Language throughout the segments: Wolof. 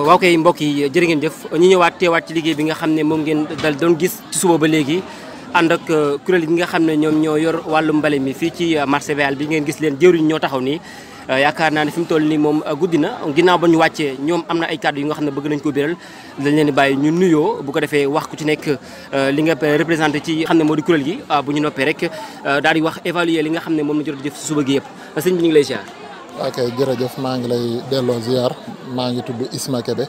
waaw kay mbokk yi jërë ngeen jëf ñu ñëwaat teewaat ci liggéey bi nga xam ne moom ngeen dal doon gis ci suba ba léegi ànd ak kuréel yi nga xam ne ñoom ñoo yor wàllu mbale mi fii ci marché Bayal bi ngeen gis leen jëwriñ ñoo taxaw nii yaakaar naa ne fi mu toll nii moom guddi na ginnaaw ba ñu wàccee ñoom am na ay kàddu yu nga xam ne bëgg nañ ko biral dañ leen di bàyyi ñu nuyoo bu ko defee wax ku ci nekk li nga représenté ci xam ne moo di kuréel gi bu ñu noppee rek daal di wax évaluer li nga xam ne moom la jot jëf ci suba gi yëpp sëñ bi ñu ngi lay ziar. ok jërëjëf maa ngi lay delloo ziar maa ngi tudd Isma Kébé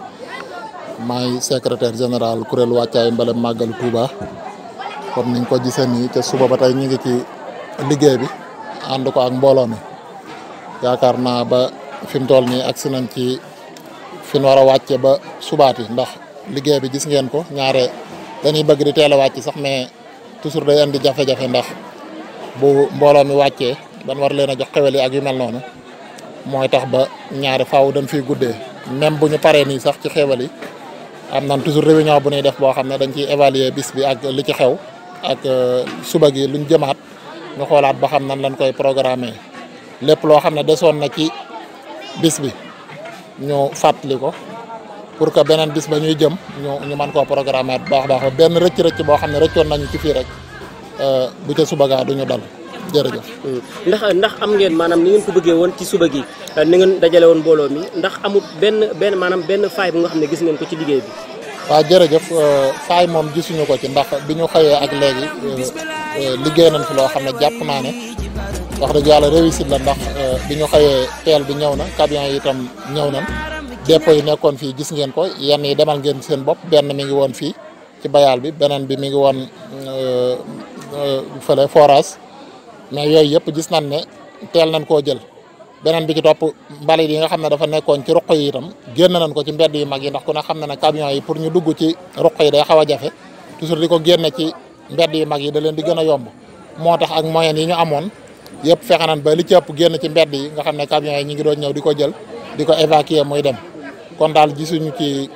maay secrétaire général kuréel wàccaayu mbale màggalu Touba comme niñ ko gisee nii te suba ba tey ñu ngi ci liggéey bi ànd ko ak mbooloo mi yaakaar naa ba fi mu toll nii agsi nañ ci fi ñu war a wàcce ba subaati ndax liggéey bi gis ngeen ko ñaare dañuy bëgg di teel a wàcc sax mais toujours day andi jafe-jafe ndax bu mbooloo mi wàccee ban war leen a jox xewel yi ak yu mel noonu mooy tax ba ñaare faaw dañ fiy guddee même bu ñu paree nii sax ci xewel yi am nañ toujours réunion bu ñuy def boo xam ne dañ ciy évaluer bis bi ak li ci xew ak suba gi luñ jëmaat ñu xoolaat ba xam nan lañ koy programmer lépp loo xam ne desoon na ci bis bi ñu fàttali ko pour que beneen bis ba ñuy jëm ñu mën koo programmer bu baax a baax ba benn rëcc-rëcc boo xam ne rëccoon nañu ci fii rek bu ca suba gaa duñu dal jërëjëf. ndax am ngeen maanaam ni ngeen ko bëggee woon ci suba gi ni ngeen dajale woon mbooloo mi ndax amul benn faay bu nga xam ne gis ngeen ko ci liggéey bi. waaw jërëjëf faay moom gisuñu ko ci ndax bi ñu xëyee ak léegi liggéey nañ fi loo xam ne jàpp naa ne wax dëgg yàlla réussite la ndax bi ñu xëyee teel bi ñëw na camion yi itam ñëw nañ dépôt yi nekkoon fii gis ngeen ko yenn yi demal ngeen seen bopp benn mi ngi woon fii ci Bayal bi beneen bi mi ngi woon fële forage mais yooyu yëpp gis nañ ne teel nañ koo jël beneen bi ci topp mbalit yi nga xam ne dafa nekkoon ci ruq yi itam génn nañ ko ci mbedd yu mag yi ndax ku ne xam na ne camion yi pour ñu dugg ci ruq yi day xaw a jafe toujours di ko génne ci mbedd yu mag yi da leen di gën a yomb moo tax ak moyens yi ñu amoon yëpp fexe nañ ba li ci ëpp génn ci mbedd yi nga xam ne camion yi ñu ngi doon ñëw di ko jël di ko évacuer muy dem kon daal gisuñu ci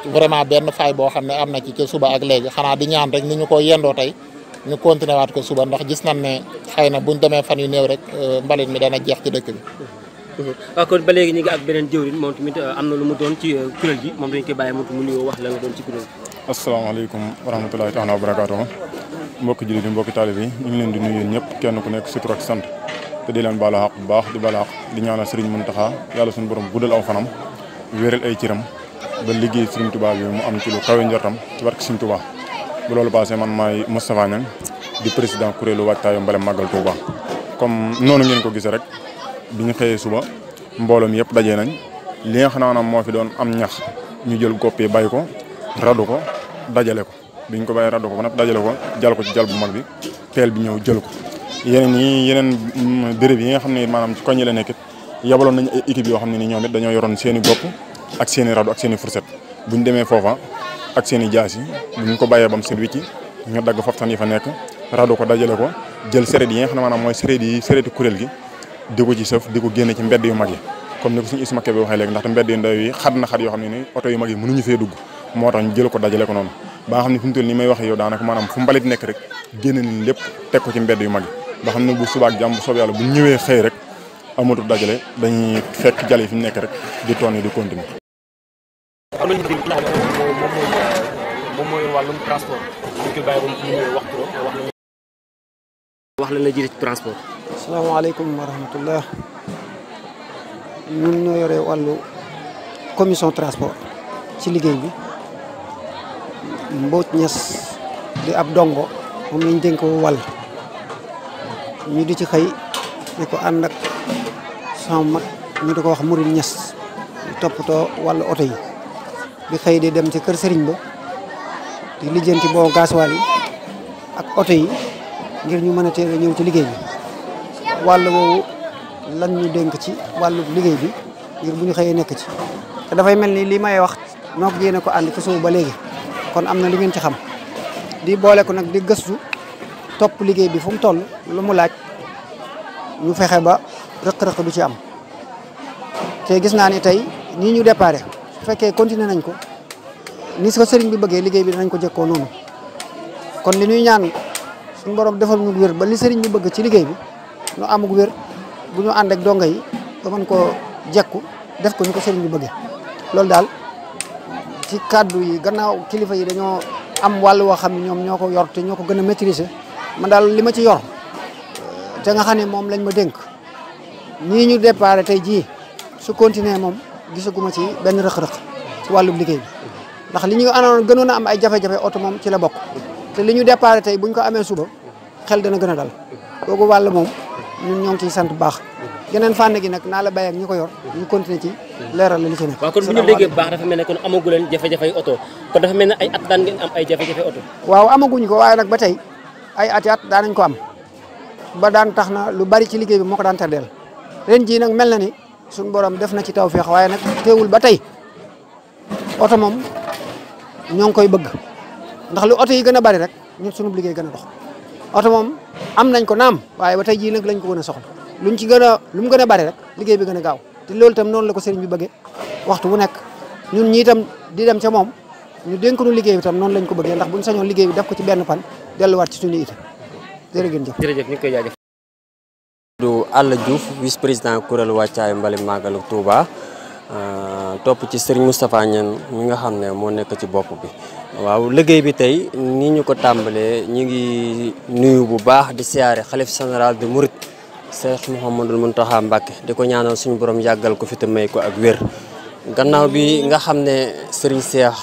vraiment benn faay boo xam ne am na ci ca suba ak léegi xanaa di ñaan rek ni ñu ko yendoo tey ñu continué waat ko suba ndax gis nañ ne xëy na buñ demee fan yu néew rek mbalit mi dana jeex ci dëkk bi. waaw kon ba léegi ñu ngi ak beneen jëwriñ moom tamit am na lu mu doon ci kuréel gi moom dañ koy bàyyi moom mu nuyoo wax la nga doon ci kuréel gi. asalaamaaleykum wa rahmatulahi taala wa barakaatuh mbokki jullit yi mbokki taalib yi ñu ngi leen di nuyu yéen ñëpp kenn ku nekk si tur ak sant te di leen baalu xaq bu baax di baalu xaq di ñaanal Serigne Mountakha yàlla suñu borom guddal aw fanam wéeral ay ciram ba liggéey Serigne Touba bi mu am ci lu kawe njortam ci barke Serigne Touba. bu loolu passé man maay Moustapha Niang di président kuréelu waajtaayu mbale màggal Touba comme noonu ngeen ko gisee rek bi ñu xëyee suba mbooloo mi yëpp dajee nañ li nga xam ne moo fi doon am ñax ñu jël gopp yi bay ko radu ko dajale ko biñ ko bàyyi radu ko ba nag dajale ko jal ko ci jal bu mag bi teel bi ñëw jël ko yeneen béréb yi nga xam ne maanaam ci koñ yi la nekkit yabaloon nañu ay équipe yoo xam ne ni ñoom it dañoo yoroon seen i gopp ak seen i radu ak seen i fourchette buñ demee foofa ak seen i jaas yi buñ ko bàyyee bam seen wicci ñu dagg foftan yi fa nekk rado ko dajale ko jël sereet yi nga xam ne maanaam mooy sereeti kuréel gi di ko ci sëf di ko génne ci mbedd yu mag yi comme ni ko suñu Isma Kébé waxee léegi ndaxte mbedd yu ndaw yi xat na xat yoo xam ne ni oto yu mag yi mënuñu fee dugg moo tax ñu jël ko dajale ko noonu ba nga xam ne fi mu toll nii may waxee yow daanaka maanaam fu mbalit nekk rek génne nañ lépp teg ko ci mbedd yu mag yi ba xam ne bu subaak jàmm bu soob yàlla bu ñëwee xëy rek amatul dajale dañuy fekk jale yi fi mu nekk rek di toon yi di continuer. moom mooy wàllum transport ñu koy bàyyi ba mu ñëwee waxtu wax la jiite ci transport. asalaamaaleykum wa rahmatullah ñun ñoo yore wàllu commission transport ci liggéey bi Mbodj Ñas di ab dongo moom lañ dénk wàll ñu di ci xëy di ko ànd ak sama mag ñu di ko wax Mouride Ñas ñu toppatoo wàllu oto yi di xëy di dem ci kër Serigne ba di lijjanti boo gasoil yi ak oto yi ngir ñu mën a teel a ñëw ci liggéey bi wàll woowu lan ñu dénk ci wàllu liggéey bi ngir bu ñu xëyee nekk ci te dafay mel ni li may wax noo ko yéene ko ànd ci suuf ba léegi kon am na li ngeen ci xam di boole ko nag di gëstu topp liggéey bi fu mu toll lu mu laaj ñu fexe ba rëq-rëq du ci am te gis naa ni tey nii ñu déparé su fekkee continuer nañ ko ni ko sëriñ bi bëggee liggéey bi danañ ko jëkkoo noonu kon li ñuy ñaan suñu borom defal ñu wér ba li sëriñ bi bëgg ci liggéey bi ñu amug wér bu ñu ànd ak donga yi ba mën koo jekku def ko ñu ko sëriñ bi bëggee loolu daal ci kàddu yi gannaaw kilifa yi dañoo am wàll woo xam ne ñoom ñoo ko yor te ñoo ko gën a maîtriser man daal li ma ci yor te nga xam ne moom lañ ma dénk nii ñu déparé tey jii su continuer moom gisaguma ci benn rëq-rëq ci wàllum liggéey bi ndax li ñu anoon gënoon a am ay jafe-jafe oto moom ci la bokk te li ñu déparé tey buñ ko amee suba xel dana gën a dal kooku wàll moom ñun ñoo ngi ciy sant bu baax geneen fànn gi nag naa la bàyyi ak ñi ko yor ñu continuer ci leeral la li ci nekk. waaw kon bu ñu déggee bu baax dafa mel ne kon amagu leen jafe-jafe oto kon dafa mel ne ay at daan ngeen am ay jafe-jafe oto. waaw amaguñ ko waaye nag ba tey ay ati at daanañ ko am ba daan tax na lu bari ci liggéey bi moo ko daan tardeel ren jii nag mel na ni suñu borom def na ci tawfeex waaye nag teewul ba tey oto moom ñoo ngi koy bëgg ndax lu oto yi gën a bari rek ñun suñu liggéey gën a dox oto moom am nañ ko naam waaye ba tey jii nag lañ ko gën a soxla lu mu gën a bari rek liggéey bi gën a gaaw te loolu itam noonu la ko sëriñ bi bëggee waxtu bu nekk ñun ñii itam di dem ca moom ñu dénk nu liggéey bi itam noonu lañ ko bëggee ndax buñ sañoon liggéey bi def ko ci benn pan delluwaat ci suñu it jërëjëf. jërëjëf ñu ngi koy jaajëf. du Alla Diouf vice président kuréel wàccaayu mbalit màggalu Touba topp ci Serigne Moustapha Niane mi nga xam ne moo nekk ci bopp bi. waaw liggéey bi tey ni ñu ko tàmbalee ñu ngi nuyu bu baax di siyaare xalif général de Mouride Cheikh Mouhamadul Mountakha Mbacké di ko ñaanal suñu borom yàggal ko fi te may ko ak wér. gannaaw bi nga xam ne Serigne Cheikh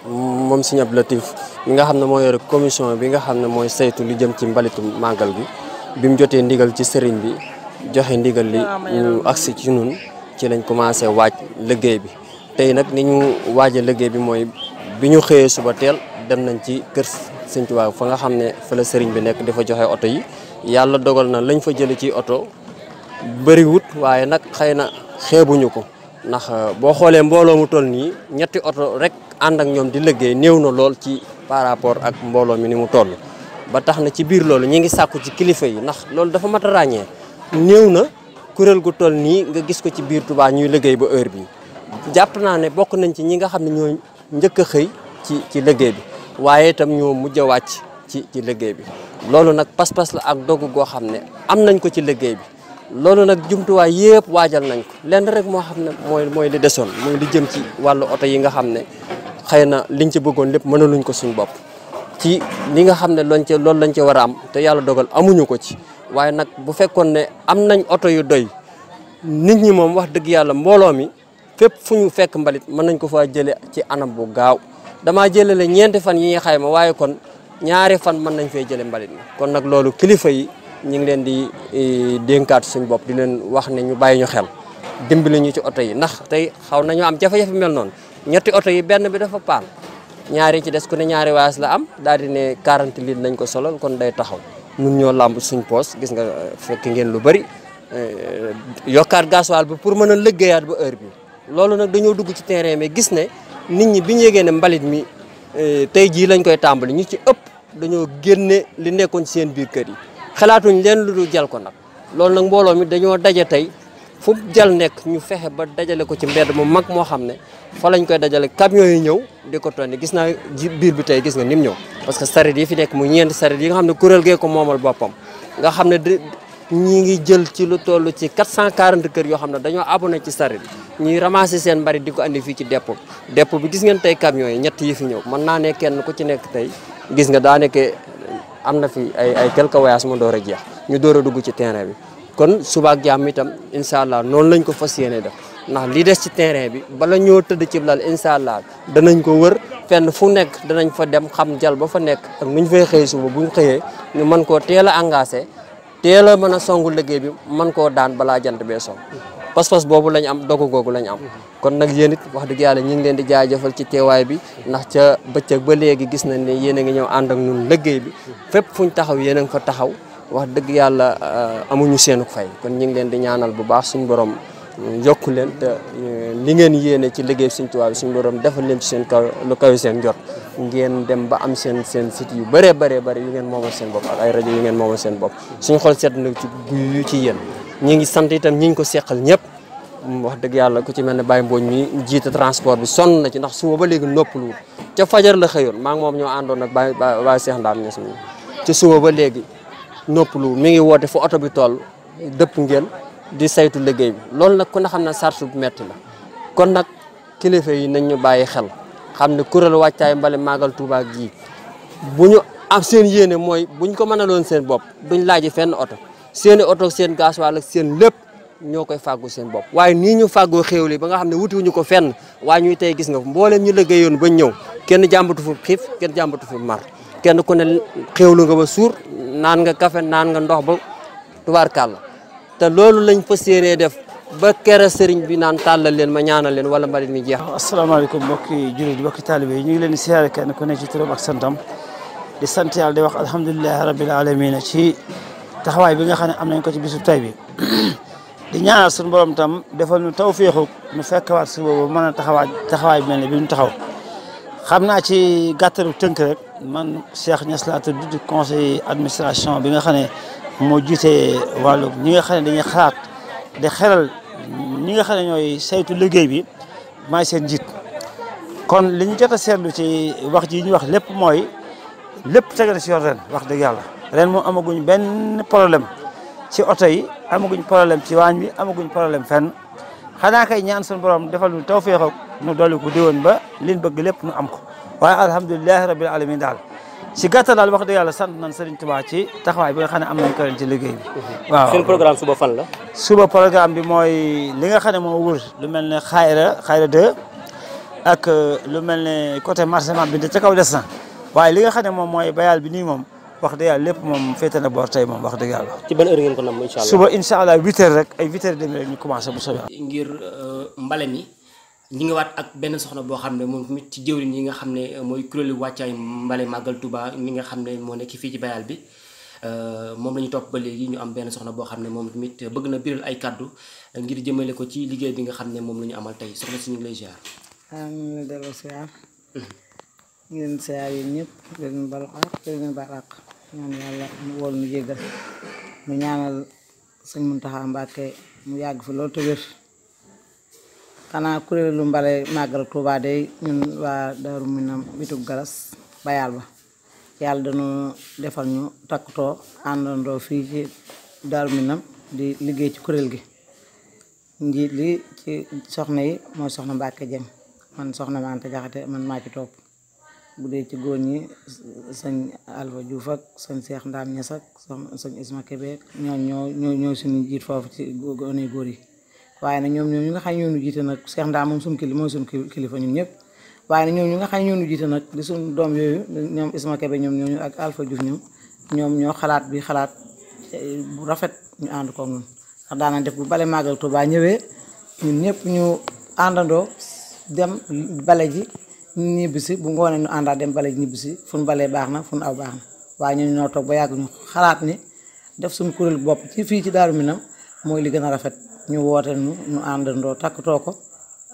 moom Serigne Abdou Latif mi nga xam ne moo yore commission bi nga xam ne mooy saytu lu jëm ci mbalitu màggal gi. bi mu jotee ndigal ci sëriñ bi joxe ndigal li ñu agsi ci ñun ci lañ commencé waaj liggéey bi tey nag ni ñu waaje liggéey bi mooy bi ñu xëyee suba teel dem nañ ci kër Sëñ Tuubaa fa nga xam ne fa la sëriñ bi nekk dafa joxe oto yi yàlla dogal na lañ fa jële ci oto bëriwut waaye nag xëy na xeebuñu ko ndax boo xoolee mbooloo mu toll nii ñetti oto rek ànd ak ñoom di liggéey néew na lool ci par rapport ak mbooloo mi ni mu toll ba tax na ci biir loolu ñi ngi sàkku ci kilifa yi ndax loolu dafa mat a ràññee néew na kuréel gu toll nii nga gis ko ci biir Touba ñuy liggéey ba heure bi jàpp naa ne bokk nañ ci ñi nga xam ne ñoo njëkk a xëy ci liggéey bi waaye itam ñoo mujj a wàcc ci liggéey bi loolu nag pas-pas la ak dogu goo xam ne am nañ ko ci liggéey bi loolu nag jumtuwaay yëpp waajal nañ ko lenn rek moo xam ne mooy li desoon mooy li jëm ci wàllu oto yi nga xam ne xëy na liñ ci bëggoon lépp mënaluñ ko suñ bopp ci li nga xam ne loolu lañ ci war a am te yàlla dogal amuñu ko ci waaye nag bu fekkoon ne am nañ oto yu doy nit ñi moom wax dëgg yàlla mbooloo mi fépp fu ñu fekk mbalit mën nañ ko faa jële ci anam bu gaaw damaa jëlale ñeenti fan yi ñuy xayma waaye kon ñaari fan mën nañ fee jële mbalit mi kon nag loolu kilifa yi ñu ngi leen di dénkaat suñ bopp di leen wax ne ñu bàyyi ñu xel dimbali ñu ci oto yi ndax tey xaw nañu am jafe-jafe mel noonu ñetti oto yi benn bi dafa paan ñaari ci des ku ne ñaari waas la am daal di ne 40 litres lañ ko solal kon day taxaw ñun ñoo làmb suñ poos gis nga fekk ngeen lu bari yokkaat gasoil bi pour mën a liggéeyaat ba heure bi loolu nag dañoo dugg ci terrain mais gis ne nit ñi bi ñu yégee ne mbalit mi tey jii lañ koy tàmbali ñu ci ëpp dañoo génne li nekkoon ci seen biir kër yi xalaatuñ leen lu dul jal ko nag loolu nag mbooloo mi dañoo daje tey fu jal nekk ñu fexe ba dajale ko ci mbedd mu mag moo xam ne fa lañ koy dajale camion yi ñëw di ko tonni gis naa biir bi tey gis nga nim ñëw parce que saret yi fi nekk mu ñeenti saret yi nga xam ne kuréel gee ko moomal boppam nga xam ne ñi ngi jël ci lu toll ci 440 kër yoo xam ne dañoo abonné ci saret ñuy ramasser seen mbalit di ko andi fii ci dépôt bi gis ngeen tey camion yi ñett yi fi ñëw mën naa ne kenn ku ci nekk tey gis nga daa nekkee am na fi ay quelques voyages mu door a jeex ñu door a dugg ci terrain bi kon suba ak jàmm itam incha allah noonu lañ ko fas yéene def ndax li des ci terrain bi bala ñoo tëdd ci lal incha allah danañ ko wër fenn fu nekk danañ fa dem xam jal ba fa nekk ak nu ñu fay xëy suba bu ñu xëyee ñu mën koo teel a engagé teel a mën a songu liggéey bi mën koo daan balaa jant bee song pas-pas boobu lañ am dogu googu lañ am kon nag yéen it wax dëgg yàlla ñu ngi leen di jaajëfal ci teewaay bi ndax ca bëccëg ba léegi gis nañ ne yéen a ngi ñëw ànd ak ñun liggéey bi fépp fuñ taxaw yéen a ngi fa taxaw wax dëgg yàlla amuñu seenu fay kon ñu ngi leen di ñaanal bu baax suñu borom yokku leen te li ngeen yéene ci liggéey Sëñ Tuubaa bi suñu borom defal leen ci seen kaw lu kaw seen jot ngeen dem ba am seen site yu bëree bëri yu ngeen moomal seen bopp ak ay rajo yu ngeen moomal seen bopp suñu xol seet na ci yu ci yéen ñi ngi sant itam ñi ngi ko seqal ñëpp wax dëgg yàlla ku ci mel ne Baye Mbooñ mi jiite transport bi sonn na ci ndax suba ba léegi noppaluwul ca fajar la xëyoon maa ngi moom ñoo àndoon ak Baye Cheikh Ndam ñes mi ci suba ba léegi noppaluwul mi ngi woote fu oto bi toll dëpp ngeen di saytu liggéey bi loolu nag ku ne xam ne sartu bu metti la kon nag kilifa yi nañ ñu bàyyi xel xam ne kuréel wàccaay mbale màggal Touba gii bu ñu am seen yéene mooy buñ ko mënaloon seen bopp duñ laaji fenn oto seeni oto seen gasoil ak seen lépp ñoo koy fàggu seen bopp waaye nii ñu fàggoo xéewli ba nga xam ne wutiwuñu ko fenn waaye ñuy tey gis nga mbooleem ñu liggéeyoon ba ñëw kenn jàmbatu fu xiif kenn jàmbatu fu mar kenn ku ne xéewlu nga ba suur naan nga kafe naan nga ndox ba tubaarkàlla te loolu lañ fas yéenee def ba kera sëriñ bi naan tàllal leen ma ñaanal leen wala mbalit mi jeex. asalaamaaleykum mbokki jullit yi mbokki taalibe yi ñu ngi leen di siyaare kenn ku ne ci turam ak santam di sant yàlla di wax alhamdulilahi rabbil alamin ci taxawaay bi nga xam ne am nañ ko ci bisu tay bi di ñaanal suñu borom tam defal ñu tawféexu ñu fekkwaat si boobu mën a taxawaay bi mel ne bi ñu taxaw xam naa ci gàttalu tënk rek man Cheikh Niass laa tudd di conseil administration bi nga xam ne moo jiite wàllu ñi nga xam ne dañuy xalaat di xelal ñi nga xam ne ñooy saytu liggéey bi maay seen njiit kon li ñu jot a seetlu ci wax ji ñu wax lépp mooy lépp tege na si yoon ren wax dëgg yàlla ren moom amaguñ benn problème ci oto yi amaguñ problème ci waañ bi amaguñ problème fenn xanaa kay ñaan suñu borom defal ñu tawfeex ak ñu dolli ko diwoon ba liñ bëgg lépp ñu am ko waaye alhamdulilahi rabbil alamin daal si gàttal daal wax dëgg yàlla sant nañ Serigne Touba ci taxawaay bi nga xam ne am nañ ko ren ci liggéey bi waaw. seen programme suba fan la. suba programme bi mooy li nga xam ne moo wër lu mel ne xayra 2 ak lu mel ne côté marché bi de ca kaw des na waaye li nga xam ne moom mooy bayal bi nii moom wax dëgg yàlla lépp moom féete na boor tey moom wax dëgg yàlla. ci ban heure ngeen ko nam incha allah suba incha allah 8h rek ay 8h30 rek ñu commencé bu soobee. ngir mbale mi ñi nga waat ak benn soxna boo xam ne moom tamit ci jëwriñ yi nga xam ne mooy kuréelu wàccaay mbale màggal Touba mi nga xam ne moo nekk fii ci bayal bi moom la ñu topp ba léegi ñu am benn soxna boo xam ne moom tamit bëgg na biral ay kaddu ngir jëmale ko ci liggéey bi nga xam ne moom la ñu amal tey soxna si ñu ngi lay ziar. ñu ngi delloo ziar. ñu leen ziar yéen ñëpp di leen bal àq di leen baal àq ñaan yàlla mu wóol nu jéggal mu ñaanal sëñ Muntaxa Mbàkke mu yàgg fi loolu te wér xanaa kuréelu mbale màggal Touba day ñun waa Daaru Minam bitub garas bayal ba yàlla dañu defal ñu takkutoo àndandoo fii ci Daaru Minam di liggéey ci kuréel gi njiit li ci soxna yi mooy soxna Mbàkke Jeng man soxna Mante Jaxate man maa ci topp bu dee ci góor ñi sëñ Alpha Diouf ak sëñ Cheikh Ndam Niass ak sëñ Isma Kébé ñoo suñu jiit foofu ci góor yi waaye nag ñoom ñu nga xam ne ñoo ñu jiite nag Cheikh Ndam moom suñu kilifa mooy suñu kilifa ñun ñëpp waaye nag ñoom ñu nga xam ne ñoo ñu jiite nag di suñu doom yooyu ñoom Isma Kébé ñooñu ak Alpha Diouf ñoom ñoo xalaat bi xalaat bu rafet ñu ànd ko ñun ndax daanañ def bu bale màggal Touba ñëwee ñun ñëpp ñu àndandoo dem bale ji ñibbisi bu ngoonee ñu àndaat dem bale ji ñibbisi fu nu balee baax na fu nu aw baax na waaye ñun ñoo toog ba yàgg ñu xalaat ni def suñu kuréel bopp ci fii ci Daaru Minam mooy li gën a rafet ñu woote ñu àndandoo takkatoo ko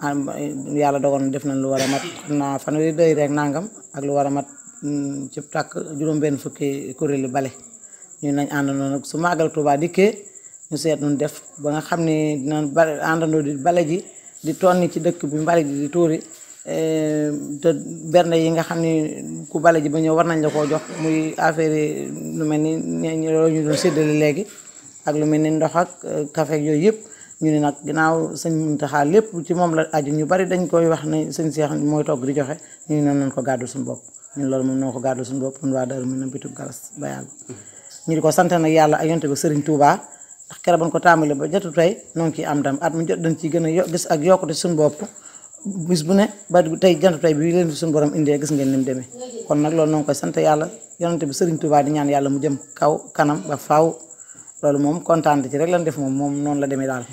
yàlla dogal na def nañ lu war a mat xam naa fanweeri day rek nangam ak lu war a mat ci takk juróom-benn fukki kuréelu bale ñu nañ àndandoo nag su màggal Touba dikkee ñu seet nun def ba nga xam ne dinañ bale àndandoo di bale ji di tonni ci dëkk bi mbali ji di tuuri te bernde yi nga xam ne ku bale ji ba ñëw war nañ la koo jox muy affaire lu mel ni loolu ñu doon séddale léegi ak lu mel ni ndox ak café yooyu yëpp ñu ne nag ginnaaw sëñ Muntaxa lépp ci moom la aju ñu bari dañ koy wax ne sëñ Seex mooy togg di joxe ñu ne nañ ko gàddu suñu bopp ñun loolu moom noo ko gàddu suñu bopp ñun waa Daaru Minam bitub garas bayal ñu di ko sant nag yàlla ak yonte ba Serigne Touba ndax keroog ba ñu ko tàmbali ba jotu tey noo ngi ciy am dam at mu jot dañ ciy gën a gis ak yokkute suñu bopp bis bu ne ba tey jantu tey bi leen fi suñu borom indee gis ngeen ni mu demee kon nag loolu noo ngi koy sant yàlla yonente bi Serigne Touba di ñaan yàlla mu jëm kaw kanam ba faaw loolu moom kontaan ci rek lan def moom noonu la demee daal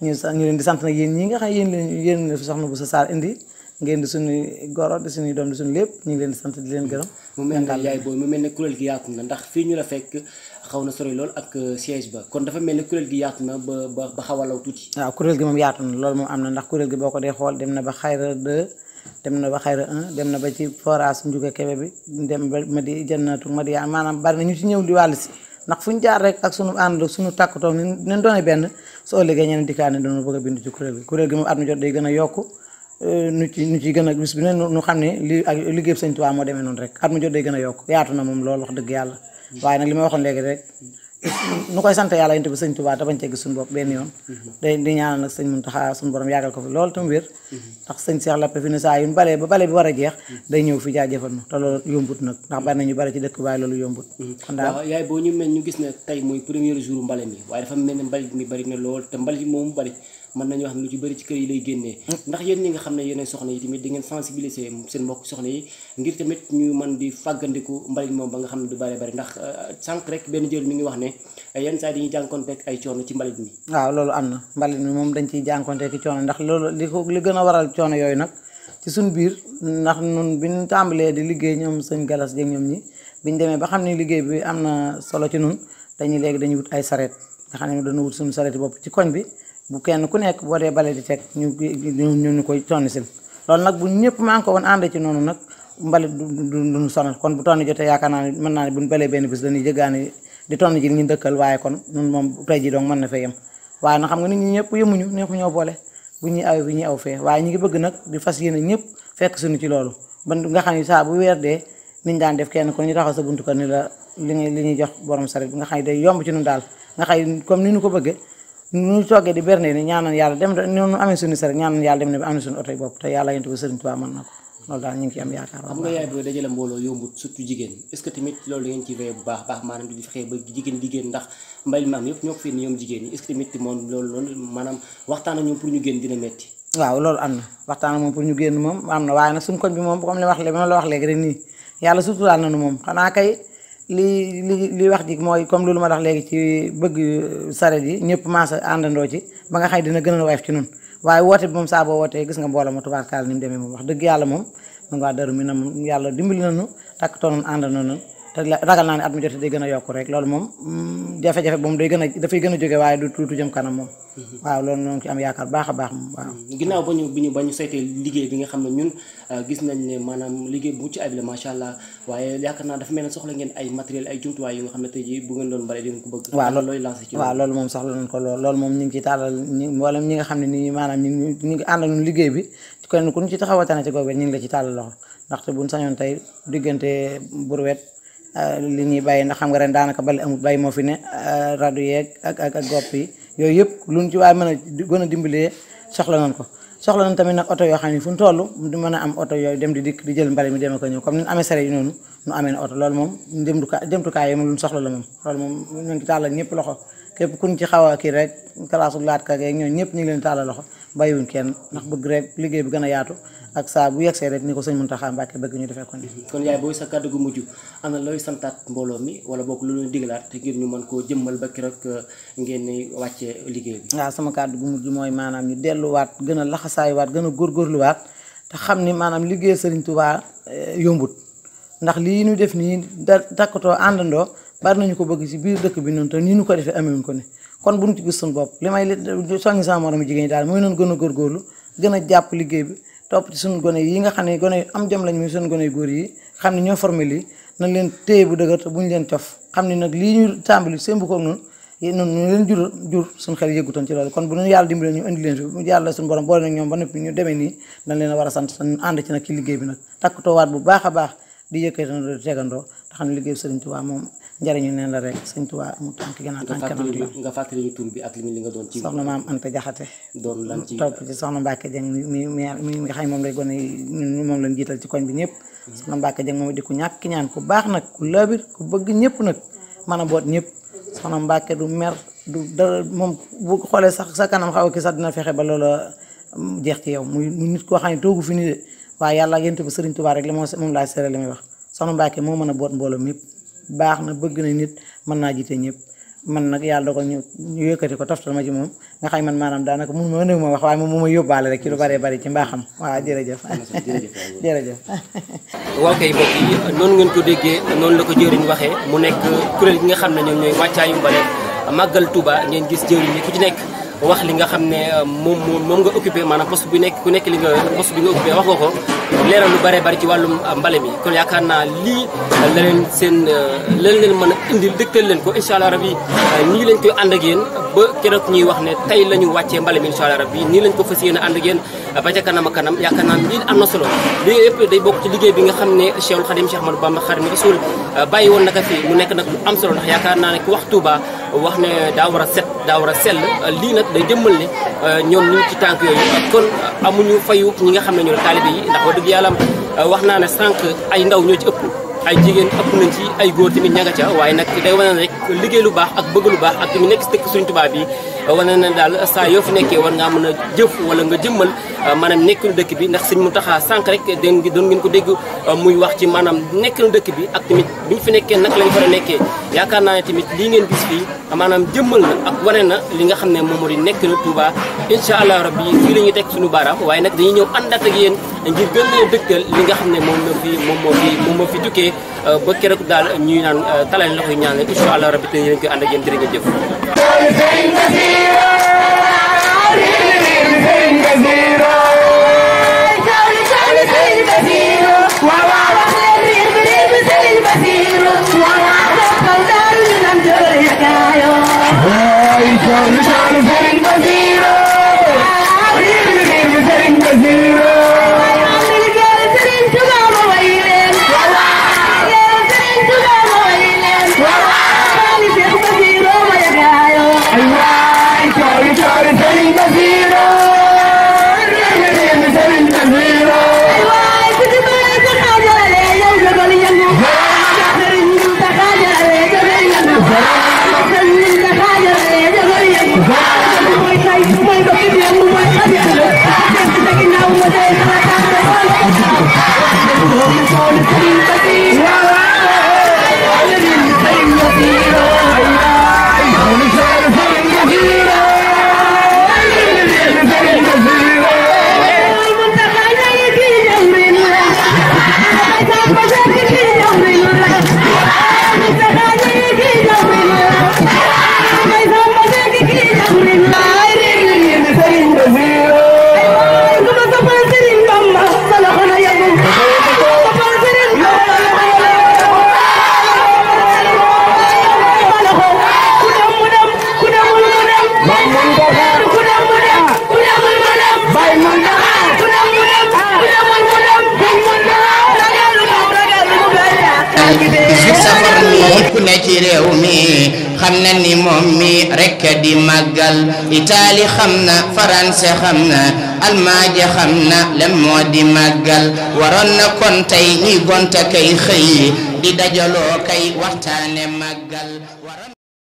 ñu leen di sant nag yéen ñi nga xam yéen la fi soxna bu sa saar indi ngeen di suñuy goro di suñuy doom di suñu lépp ñu ngi leen di sant di leen gërëm mu mel ne yaay booy mu mel ne kuréel gi yaatu na ndax fii ñu la fekk xaw na sori lool ak siège ba kon dafa mel ne kuréel gi yaatu na ba xaw a law tuuti. waaw kuréel gi moom yaatu na loolu moom am na ndax kuréel gi boo ko dee xool dem na ba xayra 2 dem na ba xayra 1 dem na ba ci forage Njuga Kebe bi dem ba ma di jënnatu ma di yaa maanaam bari na ñu ci ñëw di wàll si ndax fu ñu jaar rek ak suñu ànd suñu tàkkatoo ni doone benn soo liggéey ñeneen dikkaane doon bëgg a bind ci kuréel gi moom at mu jot day gën a yokku nu ci gën a bis bi ne nu xam ne lii ak liggéey Sëñ Tuubaa moo demee noonu rek at mu jot day gën a yokk yaatu na moom loolu wax dëgg yàlla waaye nag li ma waxoon léegi rek nu koy sant yàlla yonent bi sëñ Touba te bañ cee gis suñu bopp benn yoon day di ñaanal nag sëñ Mountakha suñu borom yàggal ko fi loolu tam wér ndax sëñ Cheikh Lappé fi ne saa yu balee ba bale bi war a jeex day ñëw fi jaajëfal nu te loolu yombut nag ndax bari nañu bari ci dëkk waaye loolu yombut kon daal waaw yaay boo ñu mel ñu gis ne tey muy premier jour mbale mi waaye dafa mel ne mbalit mi bari na lool te mbalit moom bari mën nañu wax ne lu ci bëri ci kër yi lay génnee ndax yéen ñi nga xam ne yéen soxna yi tamit di ngeen sensibiliser seen mbokk soxna yi ngir tamit ñu mën di fàggandiku mbalit moom ba nga xam ne du bari bari ndax sànq rek benn jël mi ngi wax ne yenn saa yi dañuy jànkonteeg ay coono ci mbalit mi waaw loolu am na mbalit mi moom dañ ciy jànkonteeg coono ndax loolu li gën a waral coono yooyu nag ci suñ biir ndax nun bi ñu tàmbalee di liggéey ñoom sëñ Galas Dieng ñoom ñi biñu demee ba xam ne liggéey bi am na solo ci nun dañuy wut ay sareet nga xam ne dañu wut suñu sareeti bopp ci koñ bi bu kenn ku nekk boo dee bale di teg ñu koy tonni sil loolu nag bu ñëpp maa ngi ko woon ànd ci noonu nag mbalit duñu sonal kon bu tonni jotee yaakaar naa ne mën naa ne buñ balee benn bis dañuy jëggaani di tonni ji ñu dëkkal waaye kon nun moom tey ji donc mën na fee yem waaye nag xam nga nit ñi ñëpp yemuñu neexu ñoo boole bu ñuy aw bi ñuy aw fee waaye ñu ngi bëgg nag di fas yéene ñëpp fekk suñu ci loolu ba nga xam ne saa bu weer dee niñ daan def kenn ko ñu taxaw sa buntu ko ni la li ñuy jox borom saret bi nga xam ne day yomb ci ñun daal nga xam comme ni ñu ko bëggee ñu toogee di berne ni ñaanal yàlla dem ñu amee suñu saret ñaanal yàlla dem ne ba am na suñu oto yi bopp te yàlla yent ko Serigne Touba mën na ko loolu daal ñu ngi ci am yaakaar xam nga yaay booy dajale mbooloo yombut surtout jigéen est-ce que tamit loolu ngeen ci veillé bu baax baax maanaam di fexe ba jigéen ndax mbay maam yëpp ñoo ko fi ni ñoom jigéen ñi est-ce que tamit moom loolu maanaam waxtaan ak ñoom pour ñu génn dina metti waaw loolu am na waxtaan ak moom pour ñu génn moom am na waaye nag suñu koñ bi moom comme li wax léegi ma la wax léegi rek nii yàlla suturaal nañu moom xanaa kay li wax ji mooy comme loolu ma wax léegi ci bëgg saret yi ñëpp maasa àndandoo ci ba nga xëy dina gën a woyof ci nun waaye woote bi moom saa boo wootee gis nga mbooloo ma tubaarkaal ni mu demee moom wax dëgg yàlla moom mun waa Darou Minam yàlla dimbali nañu takk toonoon àndandoo nañu te ragal naa ne at mu jotee day gën a yokk rek loolu moom jafe-jafe moom dafay gën a jóge waaye du tuutu jëm kanam moom waaw loolu noonu ci am yaakaar baax a baax moom waaw ginnaaw ba ñu saytee liggéey bi nga xam ne ñun gis nañ ne maanaam liggéey bu ci ayib la macha allah waaye yaakaar naa dafa mel ne soxla ngeen ay matériel ay jumtuwaay yu nga xam ne tey jii bu ngeen doon bare di ngeen ko bëgg waaw looy lancé ci waaw loolu moom soxla nañ ko loolu moom ñu ngi ci tàllal wala ñi nga xam ne nii maanaam ñu ngi ànd ak ñun liggéey bi kon ku ñu ci taxawatane ci googu ñu ngi la ci tàllal loxo ndaxte buñ sañoon tey diggante burwet li ñuy bàyyi ndax xam nga ren daanaka bale amul bàyyi moo fi ne rajo yeeg ak gopp yi yooyu yëpp luñ ci waaye mën a gën a dimbalee soxla nañ ko soxla nañ tamit nag oto yoo xam ne fu ñu toll di mën a am oto yooyu dem di dikk di jël mbale mi dem ko ñëw comme ni ñu amee sare yi noonu nu amee ne oto loolu moom jëmtukaay yi moom luñ soxla la moom loolu moom ñu ngi tàllal ñëpp loxo képp kuñ ci xaw a kii rek kalaasu laat ka yeeg ñooñu ñëpp ñu ngi leen tàllal loxo bàyyiwuñ kenn ndax bëgg rek liggéey bi gën a yaatu ak saa bu yegsee rek ni ko sëñ Mountakha Mbacké bëgg ñu defee ko ni kon yaay booy sa kàddu gu mujj ana looy santaat mbooloo mi wala boog lu leen digalaat te ngir ñu mën koo jëmmal ba keroog ngeen ni wàccee liggéey bi waaw sama kàddu gu mujj mooy maanaam ñu delluwaat gën a laxasaayuwaat gën a góorgóorluwaat te xam ni maanaam liggéey Serigne Touba yombut ndax lii ñu def nii takkatoo àndandoo bari nañu ko bëgg ci biir dëkk bi noonu te nii ñu ko defee amewuñ ko ni kon buñ ci gis suñu bopp li may soññi sama moromu jigéen ñi daal mooy noonu gën a góorgóorlu gën a jàpp liggéey bi topp ci suñu gone yi nga xam ne gone yu am jom lañ muy suñu gone yu góor yi xam ne ñoo formé lii nañ leen téye bu dëgër te buñ leen cof xam ne nag lii ñu tàmbali sémbu koog noonu ñu leen jur suñu xel yëggutoon ci loolu kon bu ñu yàlla dimbale ñu indi leen fi yàlla suñu borom boole nag ñoom ba noppi ñu demee nii dañ leen a war a sant ànd ci nag ci liggéey bi nag takkatoowaat bu baax a baax di yëkkatandoo di tegandoo te xam ne liggéey bi Serigne Touba moom njariñu neen la rek Serigne Touba amul tànk gannaaw tànk kanam nga fàttali ñu tur bi ak li nga doon ci soxna maam Anta Jaxate doon lan ci topp ci soxna Mbacke Dieng mi nga xam ne moom lay gone moom lañ jiital ci koñ bi ñëpp soxna Mbacke Dieng moom di ku ñàkk ñaan ku baax nag ku labir ku bëgg ñëpp nag mën a boot ñëpp soxna Mbacke du mer du dara moom bu xoolee sax sa kanam xaw a kii sax dina fexe ba loola jeex ci yow muy nit koo xam ne toogu fi ni de waaye yàlla yent bi Serigne Touba rek li moom laa seere li may wax soxna Mbacke moo mën a boot mbooloo ñëpp baax na bëgg na nit mën naa jiite ñëpp man nag yàlla dogal ñu yëkkati ko toftal ma ci moom nga xam man maanaam daanaka mun ma ne ma wax waaye moom mu ma yóbbaale rek ci lu bëree bëri ci mbaaxam waaw jërëjëf jërëjëf waaw kay mbokk yi noonu ngeen ko déggee noonu la ko jëriñ waxee mu nekk kuréel gi nga xam ne ñoom ñooy wàccaayu mbale màggal Touba ngeen gis jëriñ ñi ku ci nekk wax li nga xam ne moom nga occupé maanaam poste bu nekk ku nekk li nga poste bi nga occupé wax nga ko leeral lu bare bari ci wàllum mbale mi kon yaakaar naa lii la leen seen lan leen mën a indi dëgtal leen ko incha allah rabi nii lañ koy ànd ak yéen ba keroog ñuy wax ne tey la ñu wàccee mbale mi incha allah rabi nii lañ ko fas yéene ànd ak yéen ba ca kanam ak kanam yaakaar naa lii am na solo lii yëpp day bokk ci liggéey bi nga xam ne Cheikhul Khadim Cheikh Ahmadou Bamba Khadimu Rasul bàyyi woon naka fi mu nekk nag lu am solo ndax yaakaar naa ne ku wax Touba wax ne daa war a set daa war a sell lii nag day jëmmal ne ñoom ñu ngi ci tànk yooyu kon amuñu fayu ñi nga xam ne ñoo taalibe yi ndax wax dëgg yàlla wax naa ne sànq ay ndaw ñoo ci ëpp ay jigéen ëpp nañ ci ay góor tamit ña nga ca waaye nag day wane rek liggéey lu baax ak bëgg lu baax ak tamit nekk si dëkk Sëriñ Touba bi wane na daal saa yoo fi nekkee war ngaa mën a jëf wala nga jëmmal maanaam nekkinu dëkk bi ndax Sëriñ Mountakha sànq rek doon ngeen ko dégg muy wax ci maanaam nekkinu dëkk bi ak tamit bi ñu fi nekkee nag lañ fa nekkee yaakaar naa ne tamit lii ngeen gis fii maanaam jëmmal na ak wane na li nga xam ne moom moo di nekk na Touba incha allah rabbi fii la ñuy teg suñu baaraam waaye nag dañuy ñëw àndaat ak yéen ngir gën leen dëgtal li nga xam ne moom moo fi tukkee ba keroog daal ñuy naan talal loxo yi ñaan leen incha allah rabbi te yéen koy ànd ak yéen jërë ngeen jëf ci réew mi xam na ni moom mi rekk di màggal Italie xam na France xam na Allemagne xam na lan moo di màggal waroon na kon tey ñuy gonta kay xëy di dajaloo kay waxtaane màggal